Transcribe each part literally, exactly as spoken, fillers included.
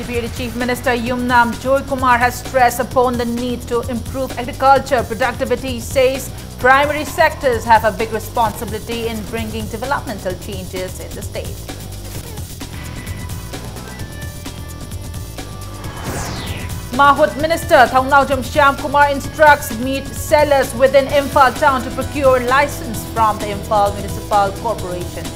Deputy Chief Minister Yumnam Joy Kumar has stressed upon the need to improve agriculture productivity. He says primary sectors have a big responsibility in bringing developmental changes in the state. Mahut Minister Thongnaojam Shyam Kumar instructs meat sellers within Imphal town to procure license from the Imphal Municipal Corporation.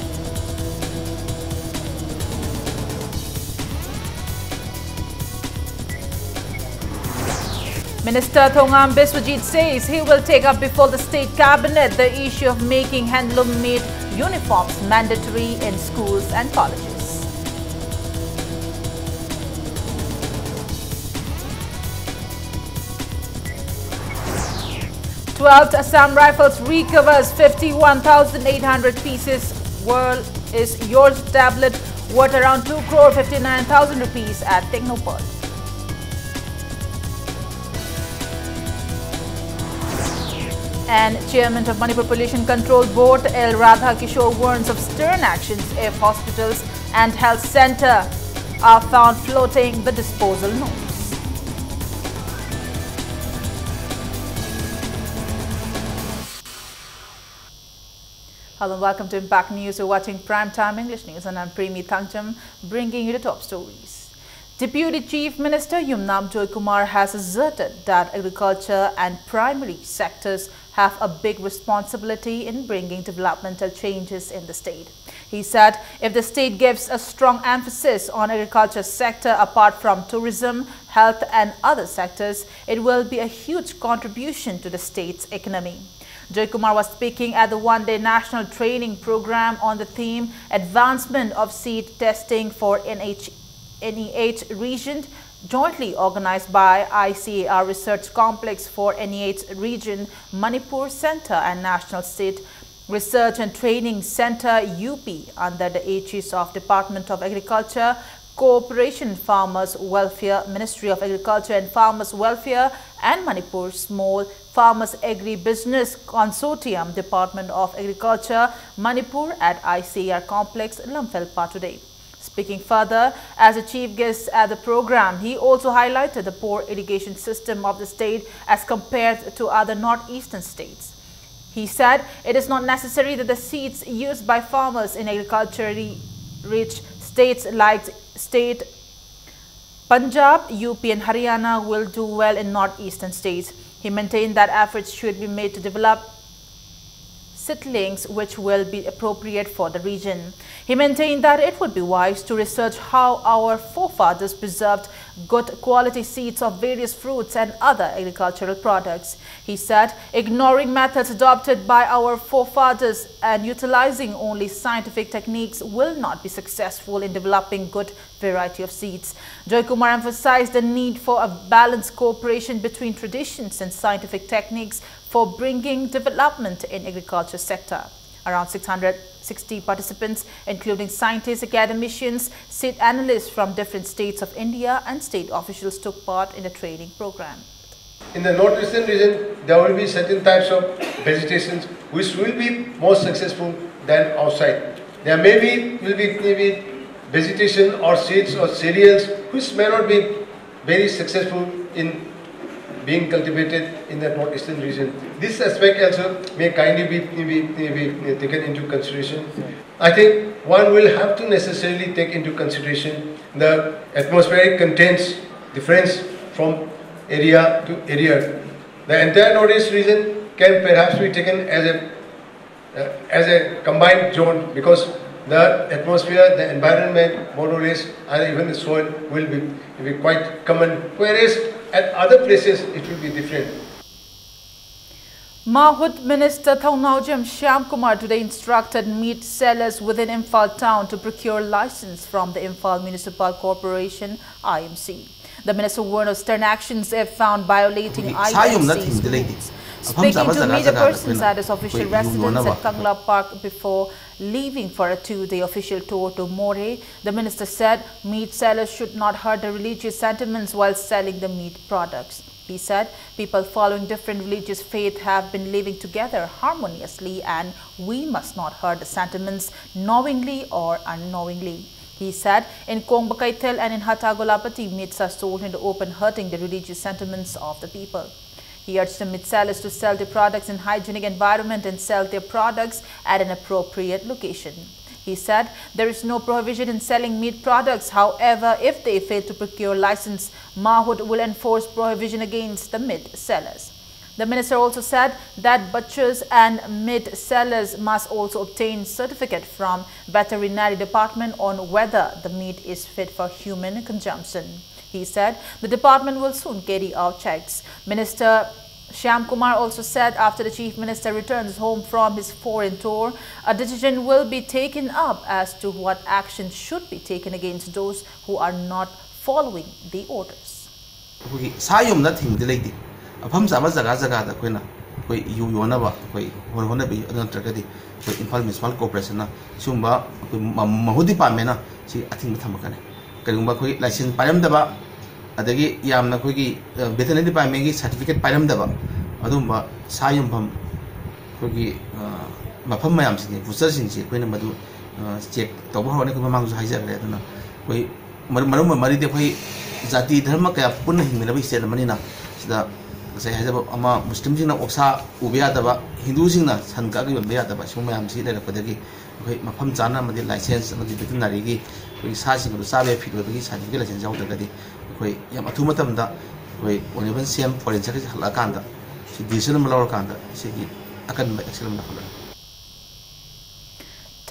Minister Thongam Biswajit says he will take up before the state cabinet the issue of making handloom-made uniforms mandatory in schools and colleges. Twelfth Assam Rifles recovers fifty-one thousand eight hundred pieces. World is yours tablet worth around two crore fifty-nine thousand rupees at Tengnoupal. And Chairman of Manipur Pollution Control Board, L Radha Kishore, warns of stern actions if hospitals and health center are found flouting the disposal norms. Hello and welcome to Impact News. You're watching Prime Time English News and I'm Premi Thangcham, bringing you the top stories. Deputy Chief Minister Yumnam Joy Kumar has asserted that agriculture and primary sectors have a big responsibility in bringing developmental changes in the state. He said if the state gives a strong emphasis on agriculture sector apart from tourism, health and other sectors, it will be a huge contribution to the state's economy. Joy Kumar was speaking at the one-day national training program on the theme Advancement of Seed Testing for N H, N E H region, jointly organized by I C A R Research Complex for N E H region, Manipur Center and National Seed Research and Training Center, U P, under the aegis of Department of Agriculture, Cooperation, Farmers Welfare, Ministry of Agriculture and Farmers Welfare, and Manipur Small Farmers Agri-Business Consortium, Department of Agriculture, Manipur at I C A R Complex, Lamphel, Patu today. Speaking further, as a chief guest at the program, he also highlighted the poor irrigation system of the state as compared to other northeastern states. He said it is not necessary that the seeds used by farmers in agriculturally rich states like state Punjab, U P and Haryana will do well in northeastern states. He maintained that efforts should be made to develop seedlings which will be appropriate for the region. He maintained that it would be wise to research how our forefathers preserved good quality seeds of various fruits and other agricultural products. He said ignoring methods adopted by our forefathers and utilizing only scientific techniques will not be successful in developing good variety of seeds. Joy Kumar emphasized the need for a balanced cooperation between traditions and scientific techniques for bringing development in agriculture sector. Around six hundred sixty participants, including scientists, academicians, seed analysts from different states of India, and state officials took part in the training program. In the northeastern region, there will be certain types of vegetations which will be more successful than outside. There may be will be maybe vegetation or seeds or cereals which may not be very successful in being cultivated in the northeastern region. This aspect also may kindly be, be, be taken into consideration. I think one will have to necessarily take into consideration the atmospheric contents difference from area to area. The entire northeast region can perhaps be taken as a uh, as a combined zone because the atmosphere, the environment, more or less, and even the soil will be, be quite common. Whereas at other places, it will be different. Mahut Minister Thongnaojam Shyam Kumar today instructed meat sellers within Imphal town to procure license from the Imphal Municipal Corporation, I M C. The minister warned of stern actions if found violating I M C's rules. Speaking to media persons at his official residence at Kangla Park before leaving for a two-day official tour to Moreh, the minister said meat sellers should not hurt the religious sentiments while selling the meat products. He said people following different religious faith have been living together harmoniously and we must not hurt the sentiments knowingly or unknowingly. He said in Kongba Kaithel and in Hatta Golapati, meats are sold in the open, hurting the religious sentiments of the people. He urged the meat sellers to sell their products in hygienic environment and sell their products at an appropriate location. He said there is no prohibition in selling meat products. However, if they fail to procure license, Mahut will enforce prohibition against the meat sellers. The minister also said that butchers and meat sellers must also obtain certificate from veterinary department on whether the meat is fit for human consumption. He said the department will soon carry out checks. Minister Shyam Kumar also said after the chief minister returns home from his foreign tour, a decision will be taken up as to what action should be taken against those who are not following the orders. ꯑꯩꯈꯣꯏꯒꯤ ꯁꯥ ꯌꯣꯟꯕꯗ ꯊꯤꯡꯕꯗꯤ ꯂꯩꯇꯦ꯫ ꯃꯐꯝ ꯆꯥꯕ ꯖꯒꯥ ꯖꯒꯥꯗ ꯑꯩꯈꯣꯏꯅ ꯑꯩꯈꯣꯏ ꯌꯨ ꯌꯣꯟꯅꯕ ꯑꯩꯈꯣꯏ ꯍꯣꯠ- ꯍꯣꯠꯅꯕꯤ, ꯑꯗꯨ ꯅꯠꯇ꯭ꯔꯒꯗꯤ ꯑꯩꯈꯣꯏ ꯏꯝꯐꯥꯜ ꯃ꯭ꯌꯨꯅꯤꯁꯤꯄꯥꯜ ꯀꯣꯔꯄꯣꯔꯦꯁꯟꯅ ꯁꯤꯒꯨꯝꯕ ꯑꯩꯈꯣꯏ ꯃ- ꯃꯍꯨꯠ ꯗꯤꯄꯥꯔꯠꯃꯦꯟꯅ ꯁꯤ ꯑꯊꯤꯡꯕ ꯊꯝꯃꯛꯀꯅꯤ꯫ ꯀꯔꯤꯒꯨꯝꯕ ꯑꯩꯈꯣꯏꯒꯤ ꯂꯥꯏꯁꯦꯟꯁ ꯄꯥꯏꯔꯝꯗꯕ, ꯑꯗꯒꯤ ꯌꯥꯝꯅ ꯑꯩꯈꯣꯏꯒꯤ ꯚꯦꯇꯔꯤꯅꯔꯤ ꯗꯤꯄꯥꯔꯠꯃꯦꯟꯒꯤ ꯁꯥꯔꯇꯤꯐꯤꯀꯦꯠ ꯄꯥꯏꯔꯝꯗꯕ ꯑꯗꯨꯒꯨꯝꯕ ꯁꯥ ꯌꯣꯟꯐꯝ ꯑꯩꯈꯣꯏꯒꯤ ꯃꯐꯝ ꯃꯌꯥꯝꯁꯤꯡꯁꯦ, ꯕꯨꯆꯔꯁꯤꯡꯁꯦ ꯑꯩꯈꯣꯏꯅ ꯃꯗꯨ ꯆꯦꯛ ꯇꯧꯕ ꯍꯧꯔꯅꯤ꯫ ꯑꯩꯈꯣꯏ ꯃꯃꯥꯡꯗꯁꯨ ꯍꯥꯏꯖꯈ꯭ꯔꯦ꯫ ꯑꯗꯨꯅ ꯑꯩꯈꯣꯏ ꯃꯔꯨ ꯃꯔꯨ ꯑꯣꯏꯕ ꯃꯔꯤꯗꯤ ꯑꯩꯈꯣꯏ ꯖꯥꯇꯤ ꯙꯔꯃ ꯀꯌꯥ ꯄꯨꯟꯅ ꯍꯤꯡꯃꯤꯟꯅꯕ ꯏꯁꯇꯦꯠ ꯑꯃꯅꯤꯅ ꯁꯤꯗ ꯉꯁꯥꯏ ꯍꯥꯏꯖꯕ ꯑꯃ, ꯃꯨꯁꯂꯤꯝꯁꯤꯡꯅ ꯑꯣꯛꯁꯥ ꯎꯕ ꯌꯥꯗꯕ, ꯍꯤꯟꯗꯨꯁꯤꯡꯅ ꯁꯟ ꯀꯛꯑꯒ ꯌꯣꯟꯕ ꯌꯥꯗꯕ, ꯁꯤꯒꯨꯝꯕ ꯃꯌꯥꯝꯁꯤ ꯂꯩꯔꯛꯄꯗꯒꯤ ꯑꯩꯈꯣꯏ ꯃꯐꯝ ꯆꯥꯅ ꯑꯃꯗꯤ ꯂꯥꯏꯁꯦꯟꯁ ꯑꯃꯗꯤ ꯚꯦꯇꯤꯅꯔꯤꯒꯤ ꯑꯩꯈꯣꯏꯒꯤ ꯁꯥꯁꯤꯡ ꯑꯗꯨ ꯆꯥꯕ ꯌꯥꯏ ꯐꯤꯠ ꯑꯣꯏꯕꯒꯤ ꯁꯥꯔꯇꯤꯐꯤꯀꯦꯠ ꯂꯥꯏꯁꯦꯟꯁ ꯌꯥꯎꯗ꯭ꯔꯒꯗꯤ ꯑꯩꯈꯣꯏ ꯌꯥꯝ ꯑꯊꯨꯕ ꯃꯇꯝꯗ ꯑꯩꯈꯣꯏ ꯑꯣꯅꯦꯕꯜ ꯁꯤ ꯑꯦꯝ ꯐꯣꯔꯦꯟ ꯁꯥꯔꯚꯤꯁ ꯍꯜꯂꯛꯑꯀꯥꯟꯗ ꯁꯤ ꯗꯤꯁꯤꯖꯟ ꯑꯃ ꯂꯧꯔꯀꯥꯟꯗ ꯁꯤꯒꯤ ꯑꯀꯟꯕ ꯑꯦꯛꯁꯟ ꯑꯃ ꯂꯧꯈꯠꯂꯒꯅꯤ꯫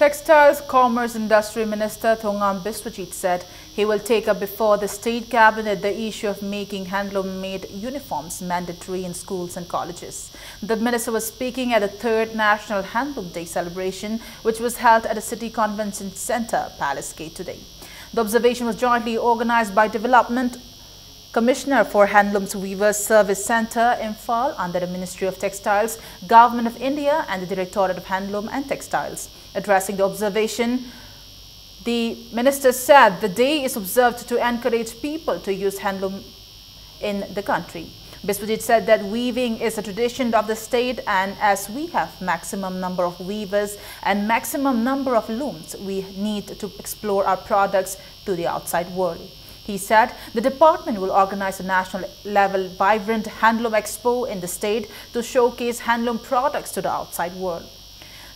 Textiles Commerce Industry Minister Thongam Biswajit said he will take up before the State Cabinet the issue of making handloom-made uniforms mandatory in schools and colleges. The minister was speaking at the third National Handloom Day celebration, which was held at the City Convention Centre, Palace Gate, today. The observation was jointly organized by Development Commissioner for Handlooms Weavers Service Centre, Imphal, under the Ministry of Textiles, Government of India and the Directorate of Handloom and Textiles. Addressing the observation, the minister said the day is observed to encourage people to use handloom in the country. Biswajit said that weaving is a tradition of the state, and as we have maximum number of weavers and maximum number of looms, we need to explore our products to the outside world. He said the department will organize a national level vibrant handloom expo in the state to showcase handloom products to the outside world.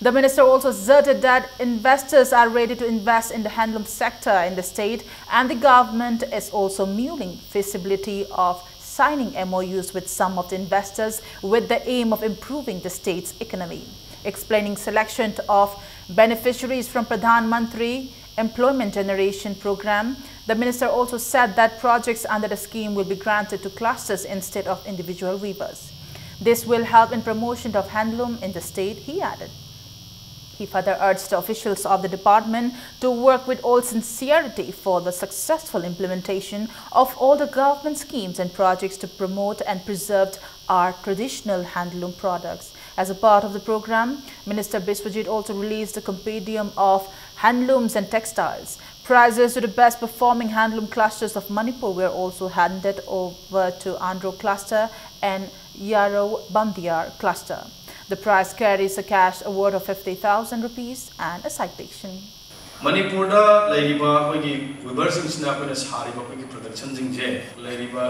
The minister also asserted that investors are ready to invest in the handloom sector in the state, and the government is also mulling feasibility of signing M O Us with some of the investors with the aim of improving the state's economy. Explaining selection of beneficiaries from Pradhan Mantri Employment Generation Program, the minister also said that projects under the scheme will be granted to clusters instead of individual weavers. This will help in promotion of handloom in the state, he added. He further urged the officials of the department to work with all sincerity for the successful implementation of all the government schemes and projects to promote and preserve our traditional handloom products. As a part of the program, Minister Biswajit also released a compendium of handlooms and textiles. Prizes to the best performing handloom clusters of Manipur were also handed over to Andro cluster and Yaro Bamdiar cluster. The prize carries a cash award of fifty thousand rupees and a citation. ꯃꯅꯤꯄꯨꯔꯗ ꯂꯩꯔꯤꯕ ꯑꯩꯈꯣꯏꯒꯤ ꯋꯤꯚꯔꯁꯤꯡꯁꯤꯅ ꯑꯩꯈꯣꯏꯅ ꯁꯥꯔꯤꯕ ꯑꯩꯈꯣꯏꯒꯤ ꯄ꯭ꯔꯗꯛꯁꯟꯁꯤꯡꯁꯦ ꯂꯩꯔꯤꯕ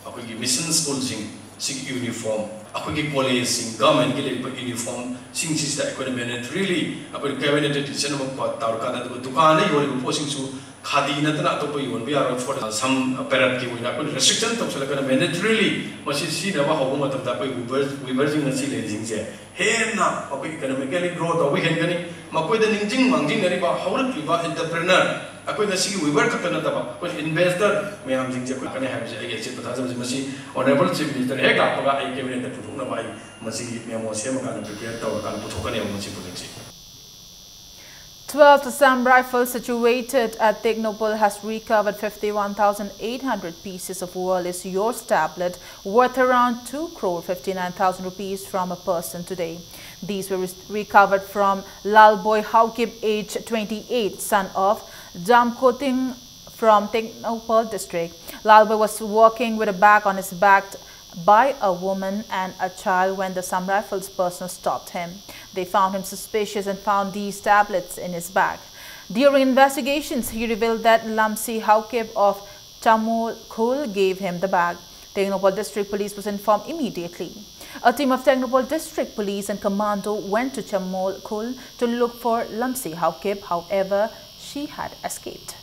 ꯑꯩꯈꯣꯏꯒꯤ mission ꯁ꯭ꯀꯨꯜꯁꯤꯡ ꯁꯤꯒꯤ ꯌꯨꯅꯤꯐꯣꯔꯝ ꯑꯩꯈꯣꯏꯒꯤ ꯀꯣꯂꯦꯖꯁꯤꯡ ꯒꯚꯔꯟꯃꯦꯟꯠꯀꯤ ꯂꯩꯔꯤꯕ ꯌꯨꯅꯤꯐꯣꯔꯝꯁꯤꯡꯁꯤꯗ ꯑꯩꯈꯣꯏꯅ ꯃꯦꯟꯗꯦꯇꯔꯤꯂꯤ ꯑꯩꯈꯣꯏꯅ ꯀꯦꯕꯤꯅꯦꯠꯇ ꯗꯤꯁꯤꯖꯟ ꯑꯃ ꯇꯧꯔꯀꯥꯟꯗ ꯑꯗꯨꯒ ꯗꯨꯀꯥꯟꯗ ꯌꯣꯜꯂꯤꯕ ꯄꯣꯠꯁꯤꯡꯁꯨ ꯈꯥꯗꯤ ꯅꯠꯇꯅ ꯑꯇꯣꯞꯄ ꯌꯣꯟꯕ ꯌꯥꯔꯣꯏ꯫ ꯐꯣꯔ ꯁꯝ ꯄꯦꯔꯠꯀꯤ ꯑꯣꯏꯅ ꯑꯩꯈꯣꯏꯅ ꯔꯦꯁꯇ꯭ꯔꯤꯛꯁꯟ ꯇꯧꯁꯤꯜꯂꯛꯀꯅ ꯃꯦꯟꯗꯦꯇꯔꯤꯂꯤ ꯃꯁꯤ ꯁꯤꯖꯤꯟꯅꯕ ꯍꯧꯕ ꯃꯇꯝꯗ ꯑꯩꯈꯣꯏ ꯋꯤꯚꯔ ꯋꯤꯚꯔꯁꯤꯡ ꯑꯁꯤ ꯂꯩꯔꯤꯁꯤꯡꯁꯦ ꯍꯦꯟꯅ ꯑꯩꯈꯣꯏ ꯏꯀꯣꯅꯣꯃꯤꯀꯦꯜꯂꯤ ꯒ꯭ꯔꯣ ꯇꯧꯕ ꯍꯦꯟꯒꯅꯤ꯫ ꯃꯈꯣꯏꯗ ꯅꯤꯡꯁꯤꯡ ꯃꯥꯡꯖꯤꯡꯅꯔꯤꯕ ꯍꯧꯔꯛꯂꯤꯕ ꯑꯦꯟꯇꯔꯄ꯭ꯔꯦꯅꯔ ꯑꯩꯈꯣꯏ ꯉꯁꯤꯒꯤ ꯋꯤꯚꯔ ꯈꯛꯇ ꯅꯠꯇꯕ ꯑꯩꯈꯣꯏ ꯏꯟꯚꯦꯁꯇꯔ ꯃꯌꯥꯝꯁꯤꯡꯁꯦ ꯑꯩꯈꯣꯏ ꯀꯅꯤ ꯍꯥꯏꯕꯁꯦ ꯑꯩꯒꯤ ꯑꯆꯦꯠꯄ ꯊꯥꯖꯕꯁꯦ ꯃꯁꯤ ꯑꯣꯅꯔꯦꯕꯜ ꯆꯤꯐ ꯃꯤꯅꯤꯁꯇꯔ ꯍꯦꯛ ꯂꯥꯛꯄꯒ ꯑꯩ ꯀꯦꯕꯤꯅꯦꯠꯇ ꯄꯨꯊꯣꯛꯅꯕ ꯑꯩ ꯃꯁꯤꯒꯤ ꯃꯦꯃꯣ ꯁꯦꯝꯃꯀꯥꯟꯗ ꯄ꯭ꯔꯤꯄꯦꯌꯔ ꯇꯧꯔꯀꯥꯟꯗ ꯄꯨꯊꯣꯛꯀꯅꯦꯕ ꯃꯁꯤ ꯄ꯭ꯔꯣꯖꯦꯛꯁꯦ꯫ Twelfth Assam Rifle, situated at Tengnoupal, has recovered fifty-one thousand eight hundred pieces of World is Yours tablet worth around two crore fifty-nine thousand rupees from a person today. These were re- recovered from Lalboi Haokip, age twenty-eight, son of Jamkoting from Tengnoupal district. Lalboi was walking with a bag on his back by a woman and a child when the Assam Rifles personnel stopped him. They found him suspicious and found these tablets in his bag. During investigations, he revealed that Lamsi Haokip of Chamol Khul gave him the bag. Tengnoupal District Police was informed immediately. A team of Tengnoupal District Police and Commando went to Chamol Khul to look for Lamsi Haokip. However, she had escaped.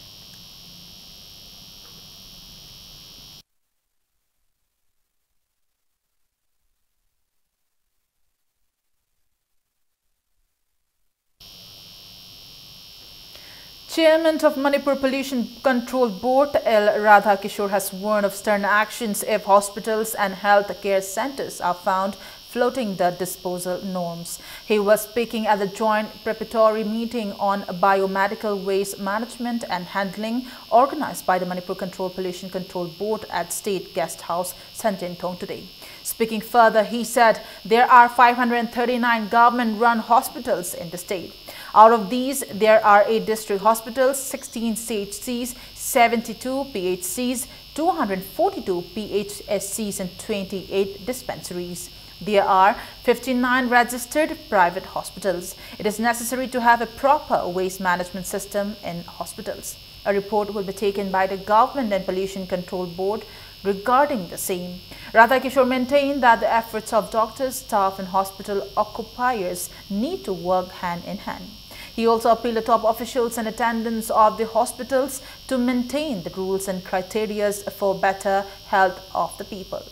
Chairman of Manipur Pollution Control Board, L Radhakishore, has warned of stern actions if hospitals and health care centers are found flouting the disposal norms. He was speaking at the joint preparatory meeting on biomedical waste management and handling organized by the Manipur Control Pollution Control Board at State Guest House, Sanjay Thong, today. Speaking further, he said there are five hundred thirty-nine government-run hospitals in the state. Out of these, there are eight district hospitals, sixteen C H Cs, seventy-two P H Cs, two hundred forty-two P H S Cs, and twenty-eight dispensaries. There are fifty-nine registered private hospitals. It is necessary to have a proper waste management system in hospitals. A report will be taken by the Government and Pollution Control Board regarding the same. Radhakishore maintained that the efforts of doctors, staff, and hospital occupiers need to work hand in hand. He also appealed to top officials and attendants of the hospitals to maintain the rules and criteria for better health of the people.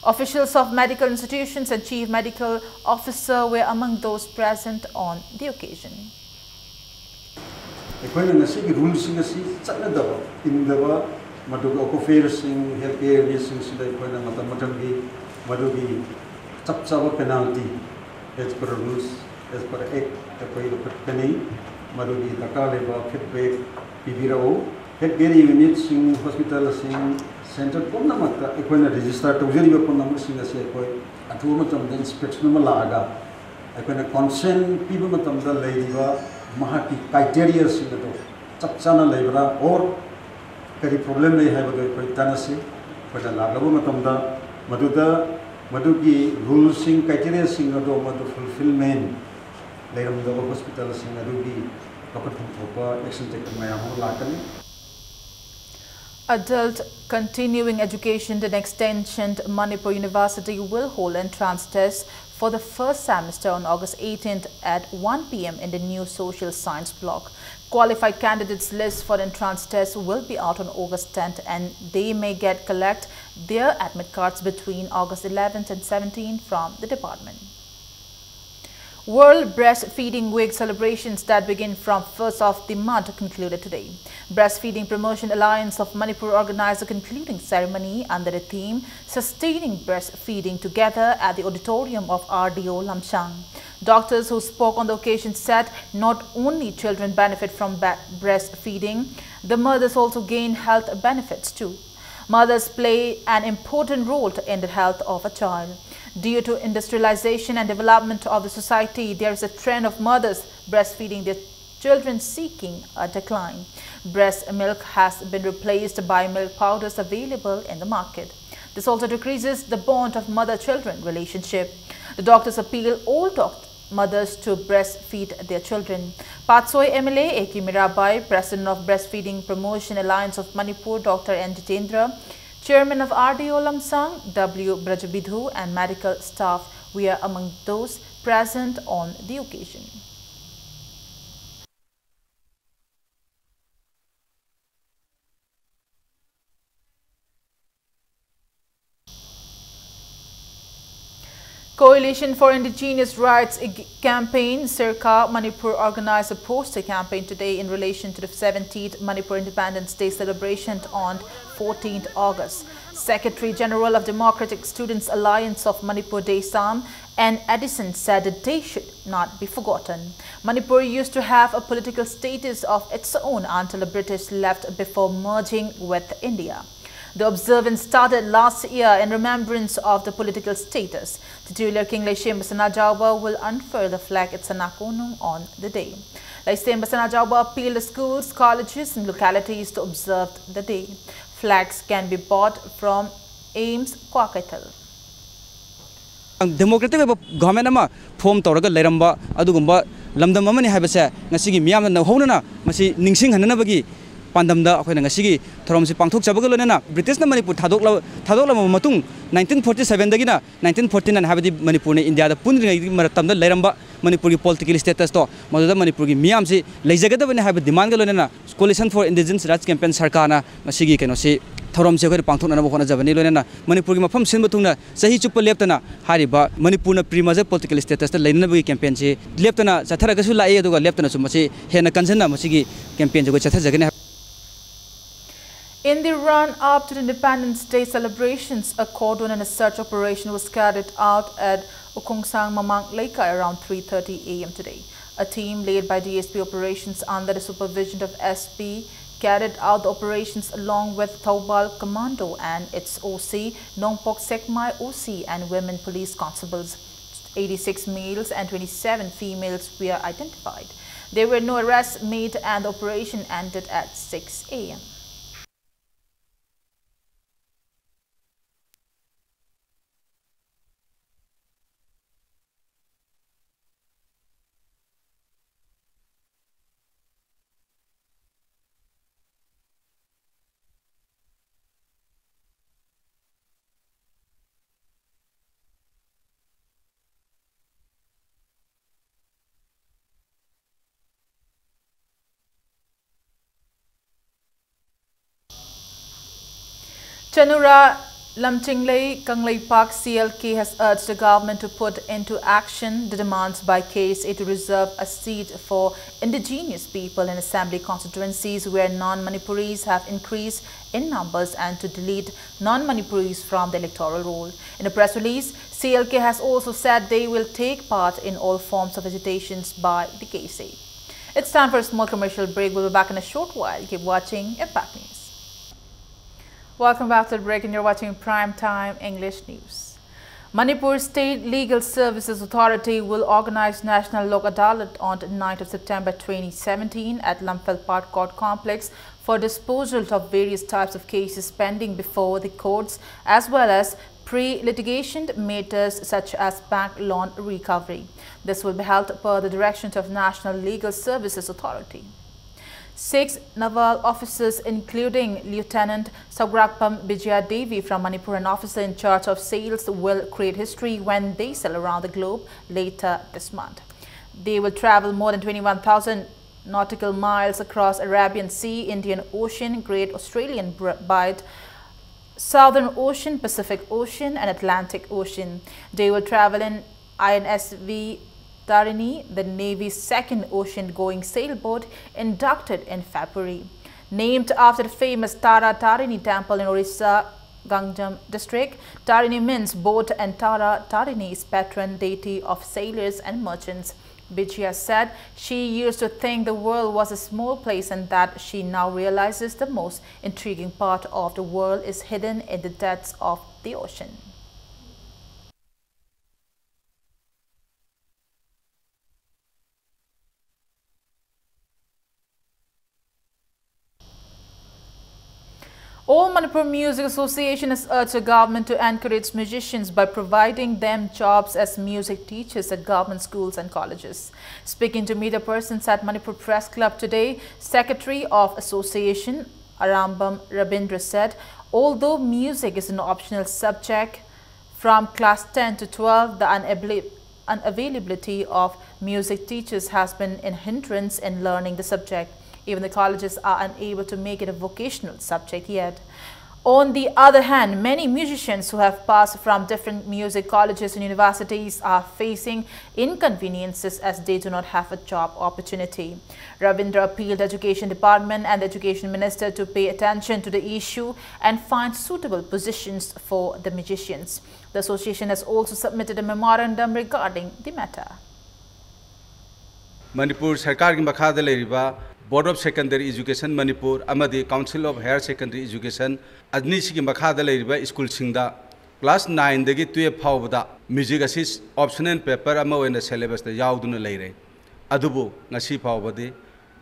Officials of medical institutions and chief medical officer were among those present on the occasion. ꯑꯩꯈꯣꯏꯅ ꯉꯁꯤꯒꯤ ꯔꯨꯜꯁꯤꯡ ꯑꯁꯤ ꯆꯠꯅꯗꯕ, ꯏꯟꯗꯕ, ꯃꯗꯨꯒꯤ ꯑꯣꯀꯨꯄꯦꯌꯔꯁꯤꯡ, health ꯀꯦꯌꯔꯒꯤꯁꯤꯡꯁꯤꯗ ꯑꯩꯈꯣꯏꯅ ꯃꯇꯝ ꯃꯇꯝꯒꯤ ꯃꯗꯨꯒꯤ ꯆꯞ ꯆꯥꯕ penalty, as per rules, as per act, ꯑꯩꯈꯣꯏ ꯂꯧꯈꯠꯀꯅꯤ꯫ ꯃꯗꯨꯒꯤ ꯗꯔꯀꯥꯔ ꯂꯩꯕ ꯐꯤꯗꯕꯦꯛ ꯄꯤꯕꯤꯔꯛꯎ꯫ ꯍꯦꯜꯊ ꯀꯦꯌꯔ ꯌꯨꯅꯤꯠꯁꯤꯡ, ꯍꯣꯁꯄꯤꯇꯥꯜꯁꯤꯡ, ꯁꯦꯟꯇꯔ ꯄꯨꯝꯅꯃꯛꯇ ꯑꯩꯈꯣꯏꯅ ꯔꯦꯖꯤꯁꯇꯥꯔ ꯇꯧꯖꯔꯤꯕ ꯄꯨꯝꯅꯃꯛꯁꯤꯡ ꯑꯁꯤ ꯑꯩꯈꯣꯏ ꯑꯊꯨꯕ ꯃꯇꯝꯗ ꯏꯟꯁꯄꯦꯛꯁꯟ ꯑꯃ ꯂꯥꯛꯑꯒ ꯑꯩꯈꯣꯏꯅ ꯀꯣꯟꯁꯦꯟ ꯄꯤꯕ ꯃꯇꯝꯗ ꯂꯩꯔꯤꯕ ꯃꯍꯥꯛꯀꯤ ꯀ꯭ꯔꯥꯏꯇꯦꯔꯤꯌꯥꯁꯤꯡ ꯑꯗꯨ ꯆꯞ ꯆꯥꯅ ꯂꯩꯕ꯭ꯔꯥ, ꯑꯣꯔ ꯀꯔꯤ ꯄ꯭ꯔꯣꯕ꯭ꯂꯦꯝ ꯂꯩ ꯍꯥꯏꯕꯗꯨ ꯑꯩꯈꯣꯏ ꯇꯥꯟꯅꯁꯤ꯫ ꯑꯩꯈꯣꯏꯅ ꯂꯥꯛꯂꯕ ꯃꯇꯝꯗ ꯃꯗꯨꯗ ꯃꯗꯨꯒꯤ ꯔꯨꯜꯁꯤꯡ, ꯀ꯭ꯔꯥꯏꯇꯦꯔꯤꯌꯥꯁꯤꯡ ꯑꯗꯣ ꯃꯗꯨ ꯐꯨꯜꯐꯤꯜꯃꯦꯟ ꯂꯩꯔꯝꯗꯕ ꯍꯣꯁꯄꯤꯇꯥꯜꯁꯤꯡ ꯑꯗꯨꯒꯤ ꯂꯧꯈꯠꯐꯝ ꯊꯣꯛꯄ ꯑꯦꯛꯁꯟ ꯇꯦꯛꯄ ꯃꯌꯥꯝ ꯑꯃ ꯂꯥꯛꯀꯅꯤ꯫ Adult continuing education and extension, Manipur University will hold entrance test for the first semester on August eighteenth at one p m in the new social science block. Qualified candidates list for entrance test will be out on August tenth, and they may get collect their admit cards between August eleventh and seventeenth from the department. World Breastfeeding Week celebrations that begin from first of the month concluded today. Breastfeeding Promotion Alliance of Manipur organized a concluding ceremony under the theme Sustaining Breastfeeding Together at the auditorium of R D O Lamsang. Doctors who spoke on the occasion said not only children benefit from ba- breastfeeding, the mothers also gain health benefits too. Mothers play an important role in the health of a child. Due to industrialization and development of the society, there is a trend of mothers breastfeeding their children seeking a decline. Breast milk has been replaced by milk powders available in the market. This also decreases the bond of mother-children relationship. The doctors appeal all doc- mothers to breastfeed their children. Patsoi M L A A K Mirabai, President of Breastfeeding Promotion Alliance of Manipur, Doctor N Jitendra, Chairman of R D O Lamsang, W Brajabidhu, and medical staff were among those present on the occasion. Coalition for Indigenous Rights ig- Campaign, CIRCA Manipur, organized a poster campaign today in relation to the seventeenth Manipur Independence Day celebration on fourteenth August. Secretary General of Democratic Students Alliance of Manipur, DESAM, N Addison said the day should not be forgotten. Manipur used to have a political status of its own until the British left before merging with India. The observance started last year in remembrance of the political status. Titular King Leishemba Sanajaoba will unfurl the flag at Sanakonung on the day. Leishemba Sanajaoba appealed to schools, colleges, and localities to observe the day. Flags can be bought from ꯑꯦꯝꯁ Kwakeithel. Democratic ꯑꯣꯏꯕ government ꯑꯃ form ꯇꯧꯔꯒ ꯂꯩꯔꯝꯕ ꯑꯗꯨꯒꯨꯝꯕ ꯂꯝꯗꯝ ꯑꯃꯅꯤ ꯍꯥꯏꯕꯁꯦ ꯉꯁꯤꯒꯤ ꯃꯤꯌꯥꯝꯅ ꯅꯧꯍꯧꯅꯅ ꯃꯁꯤ ꯅꯤꯡꯁꯤꯡꯍꯟꯅꯅꯕꯒꯤ ꯄꯥꯟꯗꯝꯗ ꯑꯩꯈꯣꯏꯅ ꯉꯁꯤꯒꯤ ꯊꯧꯔꯝꯁꯤ ꯄꯥꯡꯊꯣꯛꯆꯕꯒ ꯂꯣꯏꯅꯅ ꯕ꯭ꯔꯤꯇꯤꯁꯅ ꯃꯅꯤꯄꯨꯔ ꯊꯥꯗꯣꯛꯂ-, ꯊꯥꯗꯣꯛꯂꯕ ꯃꯇꯨꯡ ꯅꯥꯏꯟꯇꯤꯟ ꯐꯣꯔꯇꯤ ꯁꯚꯦꯟꯗꯒꯤꯅ ꯅꯥꯏꯟꯇꯤꯟ ꯐꯣꯔꯇꯤ ꯅꯥꯏꯟ ꯍꯥꯏꯕꯗꯤ ꯃꯅꯤꯄꯨꯔꯅ ꯏꯟꯗꯤꯌꯥꯗ ꯄꯨꯟꯗ꯭ꯔꯤꯉꯩꯒꯤ ꯃꯇꯝꯗ ꯂꯩꯔꯝꯕ ꯃꯅꯤꯄꯨꯔꯒꯤ ꯄꯣꯂꯤꯇꯤꯀꯦꯜ ꯁ꯭ꯇꯦꯇꯁꯇꯣ ꯃꯗꯨꯗ ꯃꯅꯤꯄꯨꯔꯒꯤ ꯃꯤꯌꯥꯝꯁꯤ ꯂꯩꯖꯒꯗꯕꯅꯤ ꯍꯥꯏꯕ ꯗꯤꯃꯥꯟꯒ ꯂꯣꯏꯅꯅ Coalition for Indigenous Rights Campaign ꯁꯔꯀꯥꯔꯅ ꯉꯁꯤꯒꯤ ꯀꯩꯅꯣꯁꯤ ꯊꯧꯔꯝꯁꯤ ꯑꯩꯈꯣꯏꯅ ꯄꯥꯡꯊꯣꯛꯅꯅꯕ ꯍꯣꯠꯅꯖꯕꯅꯤ꯫ ꯂꯣꯏꯅꯅ ꯃꯅꯤꯄꯨꯔꯒꯤ ꯃꯐꯝ ꯁꯤꯟꯕ ꯊꯨꯡꯅ ꯆꯍꯤ ꯆꯨꯞꯄ ꯂꯦꯞꯇꯅ ꯍꯥꯏꯔꯤꯕ ꯃꯅꯤꯄꯨꯔꯅ pre merger political status ꯇ ꯂꯩꯅꯅꯕꯒꯤ campaign ꯁꯤ ꯂꯦꯞꯇꯅ ꯆꯠꯊꯔꯒꯁꯨ ꯂꯥꯛꯏ, ꯑꯗꯨꯒ ꯂꯦꯞꯇꯅꯁꯨ ꯃꯁꯤ ꯍꯦꯟꯅ ꯀꯟꯖꯟꯅ ꯃꯁꯤꯒꯤ campaign ꯁꯤ ꯑꯩꯈꯣꯏ ꯆꯠꯊꯖꯒꯅꯤ ꯍꯥꯏꯕ꯫ In the run-up to the Independence Day celebrations, a cordon and a search operation was carried out at Ukhongsang Mamang Leikai around three thirty A M today. A team led by D S P Operations under the supervision of S P carried out the operations along with Thoubal Commando and its O C, Nongpok Sekmai O C and women police constables. Eighty-six males and twenty-seven females were identified. There were no arrests made and the operation ended at six A M. Chanura Lamchinglei Kangleipak C L K has urged the government to put into action the demands by K S A to reserve a seat for indigenous people in assembly constituencies where non-Manipuris have increased in numbers and to delete non-Manipuris from the electoral roll. In a press release, C L K has also said they will take part in all forms of agitations by the K S A. It's time for a small commercial break. We'll be back in a short while. Keep watching Impact News. Welcome back to the break, and you're watching Prime Time English News. Manipur State Legal Services Authority will organize National Lok Adalat on the ninth of September twenty seventeen at Lamphel Park Court Complex for disposal of various types of cases pending before the courts, as well as pre-litigation matters such as bank loan recovery. This will be held per the direction of National Legal Services Authority. Six naval officers, including Lieutenant Sagrapam Vijaya Devi from Manipur, an officer in charge of sales, will create history when they sail around the globe later this month. They will travel more than twenty-one thousand nautical miles across Arabian Sea, Indian Ocean, Great Australian Br- Bight, Southern Ocean, Pacific Ocean, and Atlantic Ocean. They will travel in I N S V Tarini, the Navy's second ocean-going sailboat, inducted in February. Named after the famous Tara Tarini temple in Orissa, Gangaram district, Tarini means boat, and Tara Tarini is patron deity of sailors and merchants. Vijaya said she used to think the world was a small place and that she now realizes the most intriguing part of the world is hidden in the depths of the ocean. All Manipur Music Association has urged the government to encourage musicians by providing them jobs as music teachers at government schools and colleges. Speaking to media persons at Manipur Press Club today, Secretary of Association Arambam Rabindra said, although music is an optional subject, from class ten to twelve, the unabli- unavailability of music teachers has been a hindrance in learning the subject. Even the colleges are unable to make it a vocational subject yet. On the other hand, many musicians who have passed from different music colleges and universities are facing inconveniences as they do not have a job opportunity. Ravindra appealed the Education Department and the Education Minister to pay attention to the issue and find suitable positions for the musicians. The association has also submitted a memorandum regarding the matter. Manipur ꯁꯔꯀꯥꯔꯒꯤ ꯃꯈꯥꯗ ꯂꯩꯔꯤꯕ Board of Secondary Education Manipur ꯑꯃꯗꯤ Council of Higher Secondary Education ꯑꯅꯤꯁꯤꯒꯤ ꯃꯈꯥꯗ ꯂꯩꯔꯤꯕ ꯁ꯭ꯀꯨꯜꯁꯤꯡꯗ Class nineꯗꯒꯤ twelve ꯐꯥꯎꯕꯗ music ꯑꯁꯤ optional paper ꯑꯃ ꯑꯣꯏꯅ syllabusꯇ ꯌꯥꯎꯗꯨꯅ ꯂꯩꯔꯦ꯫ ꯑꯗꯨꯕꯨ ꯉꯁꯤ ꯐꯥꯎꯕꯗꯤ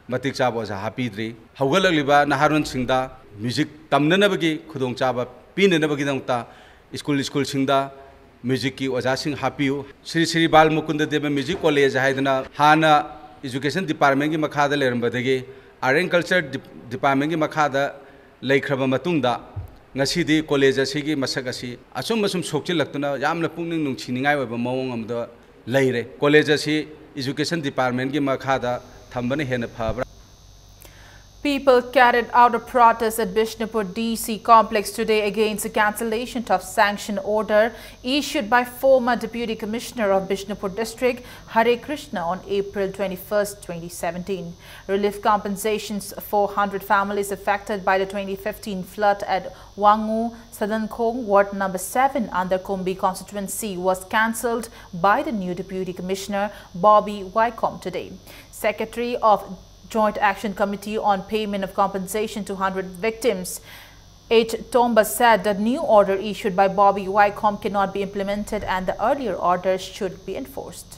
ꯃꯇꯤꯛ ꯆꯥꯕ ꯑꯣꯖꯥ ꯍꯥꯞꯄꯤꯗ꯭ꯔꯤ꯫ ꯍꯧꯒꯠꯂꯛꯂꯤꯕ ꯅꯍꯥꯔꯣꯟꯁꯤꯡꯗ music ꯇꯝꯅꯅꯕꯒꯤ ꯈꯨꯗꯣꯡꯆꯥꯕ ꯄꯤꯅꯅꯕꯒꯤꯗꯃꯛꯇ school schoolꯁꯤꯡꯗ musicꯀꯤ ꯑꯣꯖꯥꯁꯤꯡ ꯍꯥꯞꯄꯤꯌꯨ꯫ ꯁ꯭ꯔꯤ ꯁ꯭ꯔꯤ ꯕꯥꯜ ꯃꯨꯀꯨꯟꯗ ꯗꯦꯕ Music College ꯍꯥꯏꯗꯅ ꯍꯥꯟꯅ Education Departmentꯀꯤ ꯃꯈꯥꯗ ꯂꯩꯔꯝꯕꯗꯒꯤ Art and Culture Dep-, Departmentꯀꯤ ꯃꯈꯥꯗ ꯂꯩꯈ꯭ꯔꯕ ꯃꯇꯨꯡꯗ ꯉꯁꯤꯗꯤ college ꯑꯁꯤꯒꯤ ꯃꯁꯛ ꯑꯁꯤ ꯑꯁꯨꯝ ꯑꯁꯨꯝ ꯁꯣꯛꯆꯤꯜꯂꯛꯇꯨꯅ ꯌꯥꯝꯅ ꯄꯨꯛꯅꯤꯡ ꯅꯨꯡꯁꯤꯅꯤꯡꯉꯥꯏ ꯑꯣꯏꯕ ꯃꯑꯣꯡ ꯑꯃꯗ ꯂꯩꯔꯦ꯫ College ꯑꯁꯤ Education Departmentꯀꯤ ꯃꯈꯥꯗ ꯊꯝꯕꯅ ꯍꯦꯟꯅ ꯐꯕ꯭ꯔꯥ? People carried out a protest at Bishnupur D C complex today against the cancellation of sanction order issued by former Deputy Commissioner of Bishnupur District, Hare Krishna, on April twenty-first, twenty seventeen. Relief compensations for hundred families affected by the twenty fifteen flood at Wangu, Sadankhong, Ward number seven under Kombi constituency was cancelled by the new Deputy Commissioner Bobby Wycombe today. Secretary of Joint Action Committee on Payment of Compensation to hundred victims, H Tomba, said the new order issued by Bobby Wycombe cannot be implemented and the earlier orders should be enforced.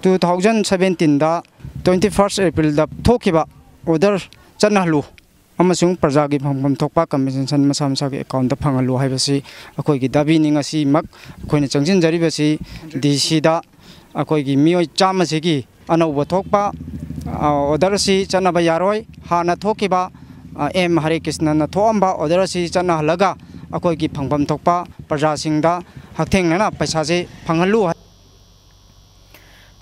Two thousand seventeenꯗ twenty first Aprilꯗ ꯊꯣꯛꯈꯤꯕ order ꯆꯠꯅꯍꯜꯂꯨ ꯑꯃꯁꯨꯡ ꯄ꯭ꯔꯖꯥꯒꯤ ꯐꯪꯐꯝ ꯊꯣꯛꯄ compensation ꯃꯁꯥ ꯃꯁꯥꯒꯤ accountꯇ ꯐꯪꯍꯜꯂꯨ ꯍꯥꯏꯕꯁꯤ ꯑꯩꯈꯣꯏꯒꯤ ꯗꯥꯕꯤꯅꯤ꯫ ꯉꯁꯤꯃꯛ ꯑꯩꯈꯣꯏꯅ ꯆꯪꯁꯤꯟꯖꯔꯤꯕꯁꯤ DCꯗ ꯑꯩꯈꯣꯏꯒꯤ ꯃꯤꯑꯣꯏ ꯆꯥꯝꯃꯁꯤꯒꯤ ꯑꯅꯧꯕ ꯊꯣꯛꯄ order ꯑꯁꯤ ꯆꯠꯅꯕ ꯌꯥꯔꯣꯏ꯫ ꯍꯥꯟꯅ ꯊꯣꯛꯈꯤꯕ M Hare Krishnaꯅ ꯊꯣꯛꯑꯝꯕ order ꯑꯁꯤ ꯆꯠꯅꯍꯜꯂꯒ ꯑꯩꯈꯣꯏꯒꯤ ꯐꯪꯐꯝ ꯊꯣꯛꯄ ꯄ꯭ꯔꯖꯥꯁꯤꯡꯗ ꯍꯛꯊꯦꯡꯅꯅ ꯄꯩꯁꯥꯁꯤ ꯐꯪꯍꯜꯂꯨ ꯍꯥꯏ꯫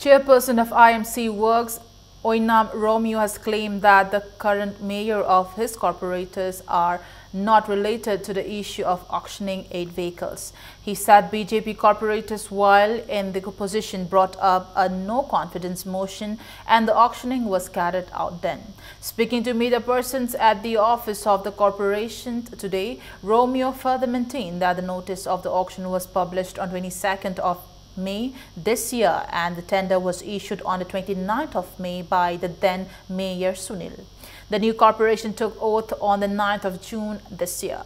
Chairperson of I M C Works, Oinam Romeo, has claimed that the current mayor of his corporators are not related to the issue of auctioning eight vehicles. He said BJP corporators, while in the opposition, brought up a no-confidence motion and the auctioning was carried out then. Speaking to media persons at the office of the corporation today, Romeo further maintained that the notice of the auction was published on twenty-second of May this year and the tender was issued on the twenty-ninth of May by the then Mayor Sunil. The new corporation took oath on the ninth of June this year.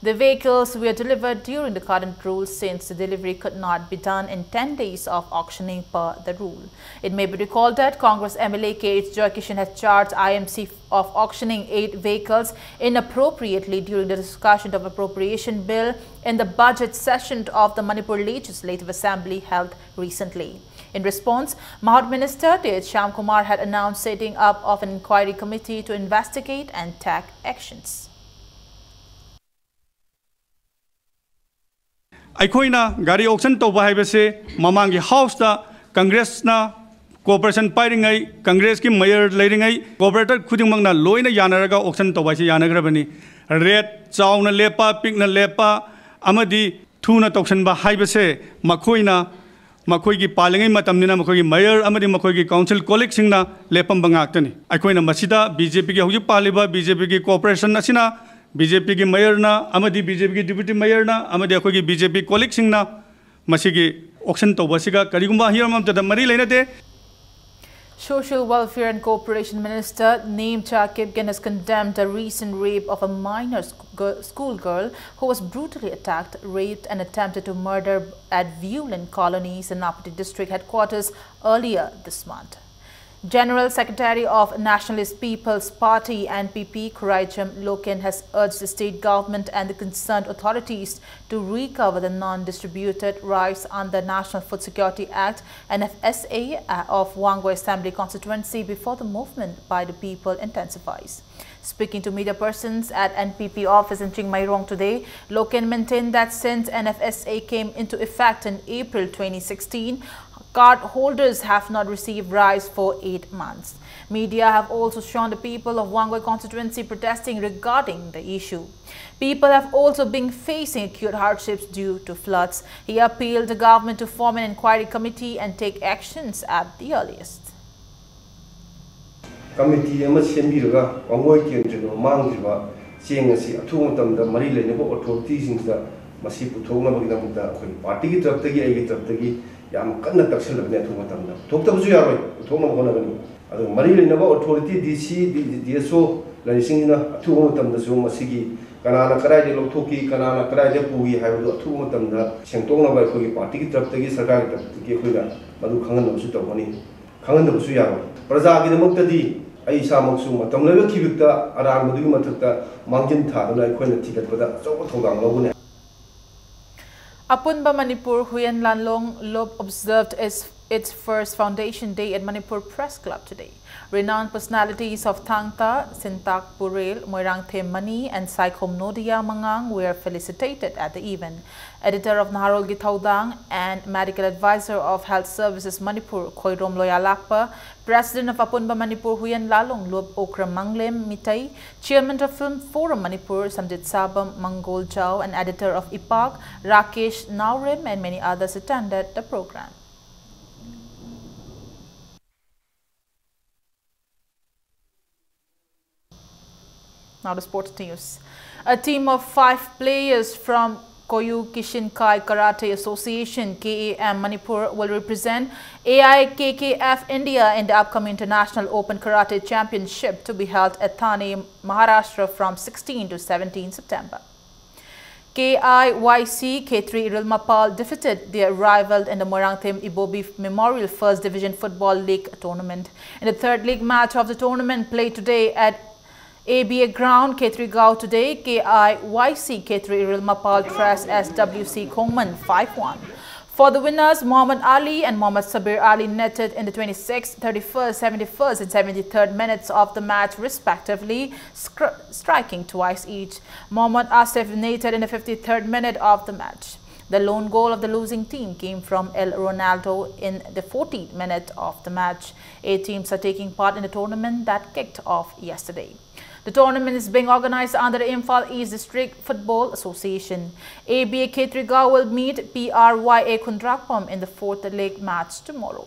The vehicles were delivered during the current rule, since the delivery could not be done in ten days of auctioning per the rule. It may be recalled that Congress M L A K H Joykishan had charged I M C of auctioning eight vehicles inappropriately during the discussion of appropriation bill in the budget session of the Manipur Legislative Assembly held recently. In response, Mahad Minister Th Shyamkumar had announced setting up of an inquiry committee to investigate and take actions. ꯑꯩꯈꯣꯏꯅ ꯒꯥꯔꯤ ꯑꯣꯛꯁꯟ ꯇꯧꯕ ꯍꯥꯏꯕꯁꯦ ꯃꯃꯥꯡꯒꯤ ꯍꯥꯎꯁꯇ ꯀꯪꯒ꯭ꯔꯦꯁꯅ corporation ꯄꯥꯏꯔꯤꯉꯩ, ꯀꯪꯒ꯭ꯔꯦꯁꯀꯤ mayor ꯂꯩꯔꯤꯉꯩ, ꯀꯣꯔꯄꯣꯔꯦꯇꯔ ꯈꯨꯗꯤꯡꯃꯛꯅ ꯂꯣꯏꯅ ꯌꯥꯅꯔꯒ ꯑꯣꯛꯁꯟ ꯇꯧꯕ ꯍꯥꯏꯁꯦ ꯌꯥꯅꯈ꯭ꯔꯕꯅꯤ꯫ ꯔꯦꯠ ꯆꯥꯎꯅ ꯂꯦꯞꯄ, ꯄꯤꯛꯅ ꯂꯦꯞꯄ ꯑꯃꯗꯤ ꯊꯨꯅ ꯇꯧꯁꯟꯕ ꯍꯥꯏꯕꯁꯦ ꯃꯈꯣꯏꯅ, ꯃꯈꯣꯏꯒꯤ ꯄꯥꯜꯂꯤꯉꯩ ꯃꯇꯝꯅꯤꯅ ꯃꯈꯣꯏꯒꯤ ꯃꯦꯌꯔ ꯑꯃꯗꯤ ꯃꯈꯣꯏꯒꯤ ꯀꯥꯎꯟꯁꯤꯜ ꯀꯣꯂꯤꯛꯁꯤꯡꯅ ꯂꯦꯞꯄꯝꯕ ꯉꯥꯛꯇꯅꯤ꯫ ꯑꯩꯈꯣꯏꯅ ꯃꯁꯤꯗ ꯕꯤ ꯖꯦ ꯄꯤꯒꯤ, ꯍꯧꯖꯤꯛ ꯄꯥꯜꯂꯤꯕ ꯕꯤ ꯖꯦ ꯄꯤꯒꯤ ꯀꯣꯔꯄꯣꯔꯦꯁꯟ ꯑꯁꯤꯅ, ꯕꯤ ꯖꯦ ꯄꯤꯒꯤ ꯃꯦꯌꯔꯅ ꯑꯃꯗꯤ ꯕꯤ ꯖꯦ ꯄꯤꯒꯤ ꯗꯤꯄ꯭ꯌꯨꯇꯤ ꯃꯦꯌꯔꯅ ꯑꯃꯗꯤ ꯑꯩꯈꯣꯏꯒꯤ ꯕꯤ ꯖꯦ ꯄꯤ ꯀꯣꯂꯤꯛꯁꯤꯡꯅ ꯃꯁꯤꯒꯤ ꯑꯣꯛꯁꯟ ꯇꯧꯕ ꯑꯁꯤꯒ ꯀꯔꯤꯒꯨꯝꯕ ꯍꯤꯔꯝ ꯑꯃꯠꯇꯗ ꯃꯔꯤ ꯂꯩꯅꯗꯦ꯫ Social Welfare and Cooperation Minister Neemcha Kipgen has condemned the recent rape of a minor sc- gir- schoolgirl who was brutally attacked, raped, and attempted to murder at Viewland Colony, Senapati District Headquarters, earlier this month. General Secretary of Nationalist People's Party, N P P, Khuraijam Loken has urged the state government and the concerned authorities to recover the non-distributed rice under National Food Security Act, N F S A, uh, of Wangoi Assembly Constituency before the movement by the people intensifies. Speaking to media persons at N P P office in Chingmeirong today, Loken maintained that since N F S A came into effect in April twenty sixteen, card holders have not received rice for eight months. Media have also shown the people of Wangoi constituency protesting regarding the issue. People have also been facing acute hardships due to floods. He appealed the government to form an inquiry committee and take actions at the earliest. Committee ꯑꯃ ꯁꯦꯝꯕꯤꯔꯒ ꯋꯥꯡꯒꯣꯏ ꯀꯦꯟꯗ꯭ꯔꯗ ꯃꯥꯡꯈꯤꯕ ꯆꯦꯡ ꯑꯁꯤ ꯑꯊꯨꯕ ꯃꯇꯝꯗ ꯃꯔꯤ ꯂꯩꯅꯕ ꯑꯣꯊꯣꯔꯤꯇꯤꯁꯤꯡꯁꯤꯗ ꯃꯁꯤ ꯄꯨꯊꯣꯛꯅꯕꯒꯤꯗꯃꯛꯇ ꯑꯩꯈꯣꯏ ꯄꯥꯔꯇꯤꯒꯤ ꯇꯔꯞꯇꯒꯤ, ꯑꯩꯒꯤ ꯇꯔꯞꯇꯒꯤ ꯌꯥꯝ ꯀꯟꯅ ꯇꯛꯁꯜꯂꯕꯅꯤ꯫ ꯑꯊꯨꯕ ꯃꯇꯝꯗ ꯄꯨꯊꯣꯛꯇꯕꯁꯨ ꯌꯥꯔꯣꯏ, ꯄꯨꯊꯣꯛꯅꯕ ꯍꯣꯠꯅꯒꯅꯤ꯫ ꯑꯗꯨꯒ ꯃꯔꯤ ꯂꯩꯅꯕ ꯑꯣꯊꯣꯔꯤꯇꯤ, ꯗꯤ ꯁꯤ, ꯗꯤ ꯑꯦꯁ ꯑꯣ ꯂꯩꯔꯤꯁꯤꯡꯁꯤꯅ ꯑꯊꯨꯕ ꯃꯇꯝꯗꯁꯨ ꯃꯁꯤꯒꯤ ꯀꯅꯥꯅ ꯀꯗꯥꯏꯗ ꯂꯧꯊꯣꯛꯈꯤ, ꯀꯅꯥꯅ ꯀꯗꯥꯏꯗ ꯄꯨꯈꯤ ꯍꯥꯏꯕꯗꯨ ꯑꯊꯨꯕ ꯃꯇꯝꯗ ꯁꯦꯡꯗꯣꯛꯅꯕ ꯑꯩꯈꯣꯏꯒꯤ ꯄꯥꯔꯇꯤꯒꯤ ꯇꯔꯞꯇꯒꯤ, ꯁꯔꯀꯥꯔꯒꯤ ꯇꯔꯞꯇꯒꯤ ꯑꯩꯈꯣꯏꯅ ꯃꯗꯨ ꯈꯪꯍꯟꯅꯕꯁꯨ ꯇꯧꯒꯅꯤ꯫ ꯈꯪꯍꯟꯗꯕꯁꯨ ꯌꯥꯔꯣꯏ꯫ ꯄ꯭ꯔꯖꯥꯒꯤꯗꯃꯛꯇꯗꯤ ꯑꯩ ꯏꯁꯥꯃꯛꯁꯨ ꯃꯇꯝ ꯂꯣꯏꯔꯛꯈꯤꯕꯗ ꯑꯔꯥꯟꯕꯗꯨꯒꯤ ꯃꯊꯛꯇ ꯃꯥꯡꯖꯤꯟ ꯊꯥꯗꯨꯅ ꯑꯩꯈꯣꯏꯅ ꯊꯤꯒꯠꯄꯗ ꯑꯆꯧꯕ ꯊꯧꯗꯥꯡ ꯂꯧꯒꯅꯤ꯫ Apunba Manipur Huyen Lalong Lup observed its, its first foundation day at Manipur Press Club today. Renowned personalities of Thangta, Sintak Purel, Moirangthem Mani, and Saikhom Nodia Mangang were felicitated at the event. Editor of Naharol Githaudang and medical advisor of Health Services Manipur, Khoirom Loyalakpa, President of Apunba Manipur Huyen Lalong Lup Okra Manglem Mitai, Chairman of Film Forum Manipur, Samjit Sabam Mangol Jao, and editor of Ipak, Rakesh Naurem, and many others attended the program. Now to sports news. A team of five players from Koyu Kishinkai Karate Association, K A M Manipur, will represent A I K K F India in the upcoming International Open Karate Championship to be held at Thane, Maharashtra from sixteen to seventeen September. K I Y C Khetri Iril Mapal defeated their rival in the Moirangthem Ibobi Memorial First Division Football League tournament. In the third league match of the tournament played today at A B A ground, Khetri Gao today, K I Y C Khetri Iril Mapal thrashed S W C Khongman five one. For the winners, Mohammad Ali and Mohammad Sabir Ali netted in the twenty-sixth, thirty-first, seventy-first, and seventy-third minutes of the match, respectively, scr- striking twice each. Mohammad Asif netted in the fifty-third minute of the match. The lone goal of the losing team came from El Ronaldo in the fortieth minute of the match. Eight teams are taking part in the tournament that kicked off yesterday. The tournament is being organized under the Imphal East District Football Association. A B A Khetrigao will meet P R Y A Khundrakpam in the fourth leg match tomorrow.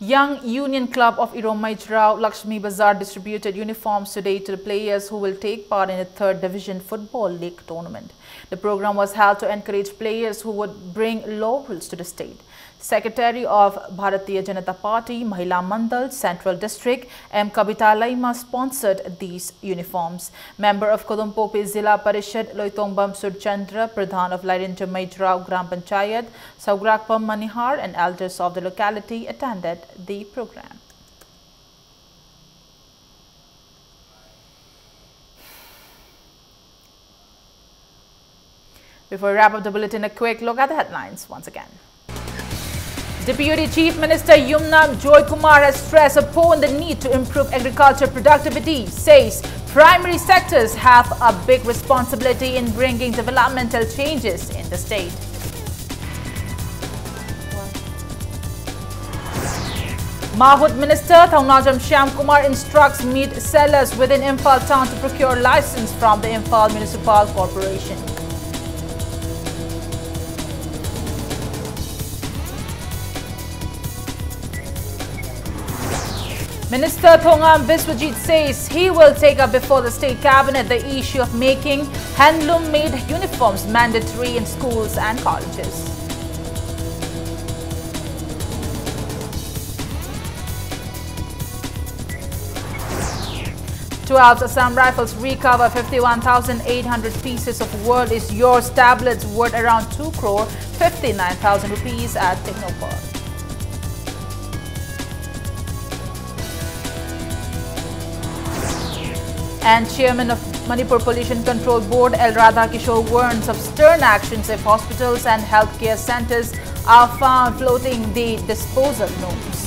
Young Union Club of Iromaichirao Lakshmi Bazar distributed uniforms today to the players who will take part in the third Division Football League tournament. The program was held to encourage players who would bring laurels to the state. Secretary of Bharatiya Janata Party Mahila Mandal Central District, M Kavita Laima, sponsored these uniforms. Member of Kodumpopi Zilla Parishad Loitongam Surchandra, Pradhan of Lairinjamaichirao Gram Panchayat, Saugrakpam Manihar, and elders of the locality attended the program. Before we wrap up the bulletin, a quick look at the headlines once again. Deputy Chief Minister Yumnam Joy Kumar has stressed upon the need to improve agriculture productivity, says primary sectors have a big responsibility in bringing developmental changes in the state. Mahut Minister Thaunajam Shyam Kumar instructs meat sellers within Imphal town to procure license from the Imphal Municipal Corporation. Minister Thongam Biswajit says he will take up before the state cabinet the issue of making handloom-made uniforms mandatory in schools and colleges. Twelve Assam Rifles recover fifty-one thousand eight hundred pieces of World Is Yours tablets worth around two crore fifty-nine thousand rupees at Tengnoupal. And Chairman of Manipur Pollution Control Board, L Radha Kishore, warns of stern actions if hospitals and healthcare centers are found flouting the disposal norms.